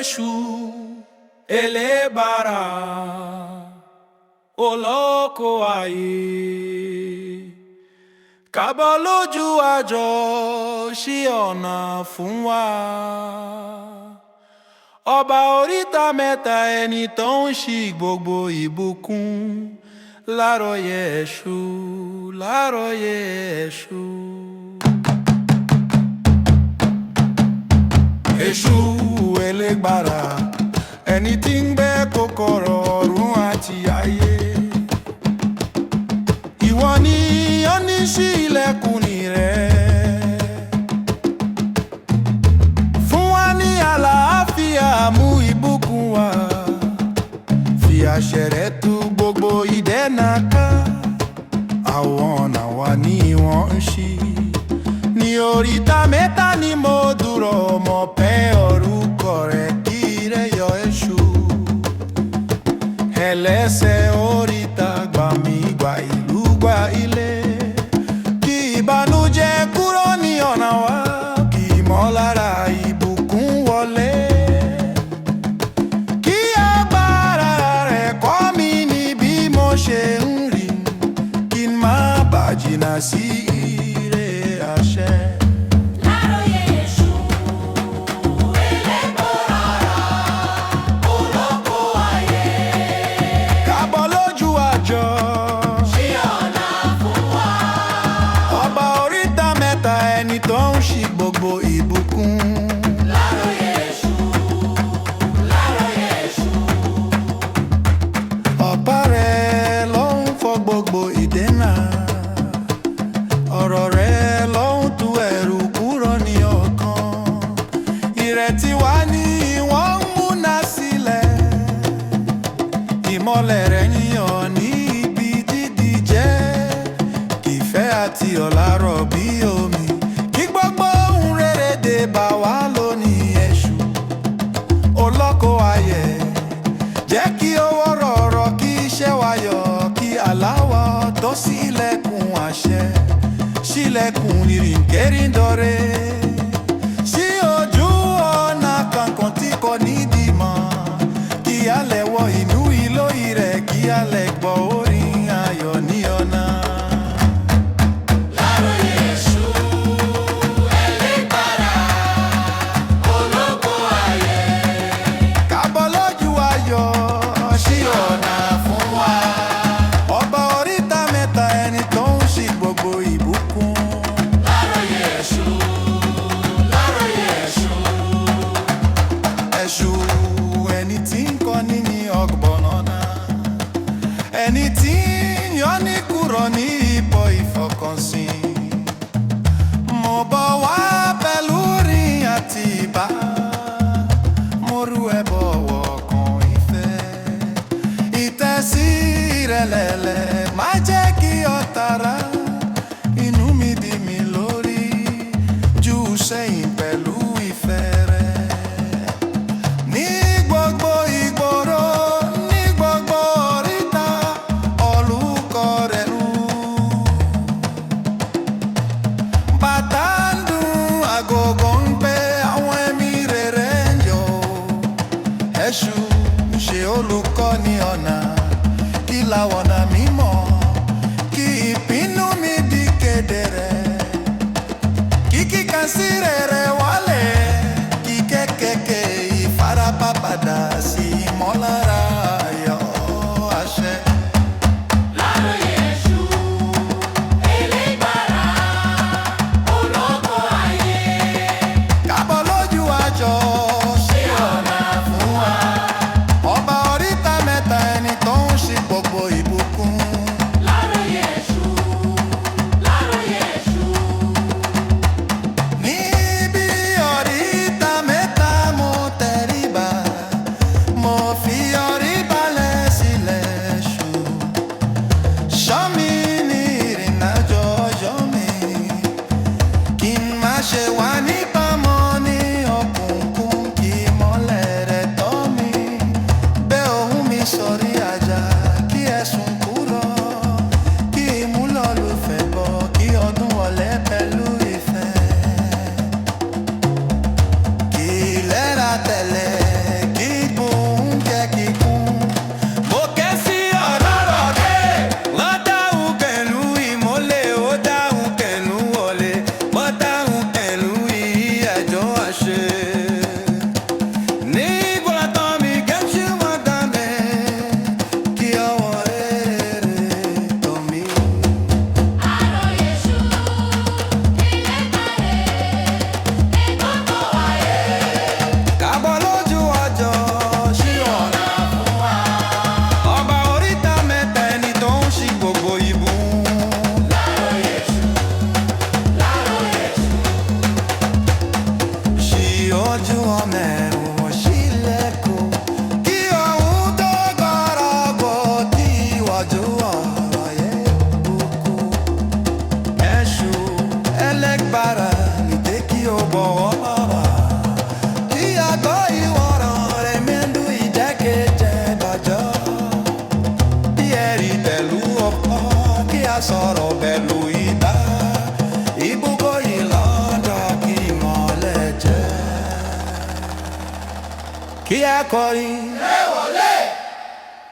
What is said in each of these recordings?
Èṣù ẹlẹ́bàrà, olóko ayé. Kábọ̀ lójú àjọ, ṣí ọ̀nà fún wa. Ọba oríta mẹ́ta, ẹni tó ń ṣí gbogbo ìbùkún. Láròyé Èṣù, láròyé Èṣù. Èṣù ẹlẹ́gbára, ẹni tí ń gbé kòkòrò ọ̀run àti ayé. Ìwọ ni ó ní sí ilẹ̀kùn rẹ̀. Fún wa ní àlàáfíà, mú ìbùkún wá. Fi àṣẹ rẹ̀ tú gbogbo ìdènà ká. Àwọn ọ̀nà wa ní wọ́n ń ṣí. Ní oríta mẹ́ta ni mo dúró, mo pé orúkọ rẹ̀ kí rẹ̀ yọ Èṣù. Ẹlẹ́sẹ̀ oríta, gbà mí, gba ìlú, gba ilé. Kí ìbànújẹ́ kúrò ní ọ̀nà wa, kí ìmọ̀lára ìbùkún wọlé. Kí agbára rẹ̀ kọ́ mi ní bí mo ṣe ń rìn, kí n má bàa jìnnà sí ire àṣẹ. Láròyé Èṣù ẹlẹ́bọ̀rà, olóko ayé. Kábọ̀ lójú àjọ. Ṣí ọ̀nà fún wa. Ọba oríta mẹ́ta, ẹni tó ń ṣí gbogbo ìbùkún. Láròyé Èṣù, láròyé Èṣù. Ọ̀pá rẹ̀ ló ń fọ́ gbogbo ìdènà. Ọ̀rọ̀ rẹ̀ ló ń tú ẹrù kúrò ní ọkàn. Ìrètí wa ní wọ́n ń múná sílẹ̀. Ìmọ́lẹ̀ rẹ̀ yíyan ní ibi dídí jẹ́. Ìfẹ́ àti ọlá rọ̀ bí omi. Kí gbogbo ohun rere dé bá wa lónìí. Èṣù olóko ayé, jẹ́ kí owó rọ̀rọ̀, kí iṣẹ́ wa yọ, kí aláwọ̀ tó ṣílẹ̀kùn àṣẹ, ṣílẹ̀kùn ìrìnkèrindọ̀rẹ́, sí ojú ọ̀nà kankan tí kò ní dìmọ̀, kí alẹ́ wọ inú ìlóyè rẹ̀, kí alẹ́ gbọ́ orin ayọ̀ ní ọ̀nà. Láròyé Èṣù ẹlẹ́bàrà, olóko ayé. Kábọ̀ lójú ayọ̀, sí ọ̀nà fún wa. Ọba oríta mẹ́ta, ẹni tó ń ṣí gbogbo ìbùkún. Láròyé Èṣù, láròyé Èṣù. Èṣù, ẹni tí ń kọ́ni ní ọgbọ̀n ọ̀nà, ẹni tí ń yọ ní kúrò ní ipò ìfọkànsìn. Mo bọ̀ wá pẹ̀lú rìn àti ìbá, mo rú ẹbọ ọkàn ìfẹ́. Ìtẹ̀sí ìrẹ̀lẹ̀lẹ̀, má jẹ́ kí ọ̀tara inú mi dì mí lórí jù sẹ́yìn pẹ̀lú ìfẹ́ rẹ̀. Ní gbogbo ìgboro, ní gbogbo oríta, olùkọ́ rẹ̀ rú. Bàtà ń dún, agogo ń pé, àwọn ẹ̀mí rere ń yọ̀. Èṣù ń ṣe olùkọ́ ní ọ̀nà, kí làwọn ọ̀nà mímọ́, kí ìpinnu mi di kedere. Kíkíkà sí rere wálé, kí kékèké ìfarapa padà sí ìmọ̀lára ayọ̀ àṣẹ. Láròyé Èṣù ẹlẹ́bàrà, olóko ayé. Kábọ̀ lójú àjọ, ṣí ọ̀nà fún wa. Kí ẹ kọrin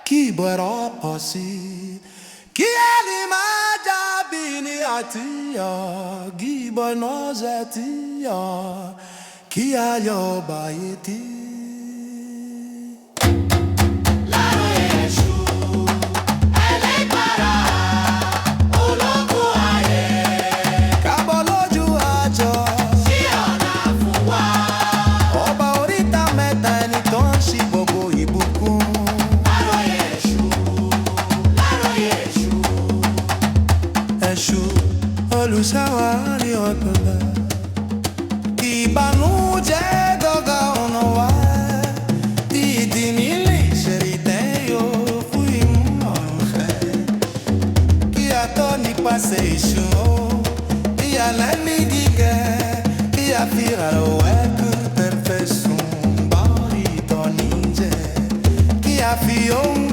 kí ìbò ẹ̀rọ pọ̀ sí i. Kí ẹni máa jábì ní àtìyọ, kí ìbò náà ṣe tíyọ, kí ayọ̀ báyé tí. Láròyé Èṣù, ẹlẹ́gbára, ológun ayé, Kábọ̀ lójú àjọ, ṣí ọ̀nà fún wa. Ọba oríta mẹ́ta ẹni tó ń ṣí gbogbo ìbùkún. Láròyé Èṣù, Láròyé Èṣù, Èṣù olùṣàwárí ọ̀gbọ̀nà. Ìbànújẹ́ gọ́gà ọ̀nà wa, ìdí nílé ìṣẹ̀rìtẹ́ yóò fún ìmú ọ̀fẹ́. Kí a tọ́ nípasẹ̀ ìṣù o, ìyàlẹ́mí gígẹ́, kí a fi ràrọ̀ ẹ̀kú tẹ̀fẹ̀ sùn bá ìtọ́ni jẹ, kí a fi ohun.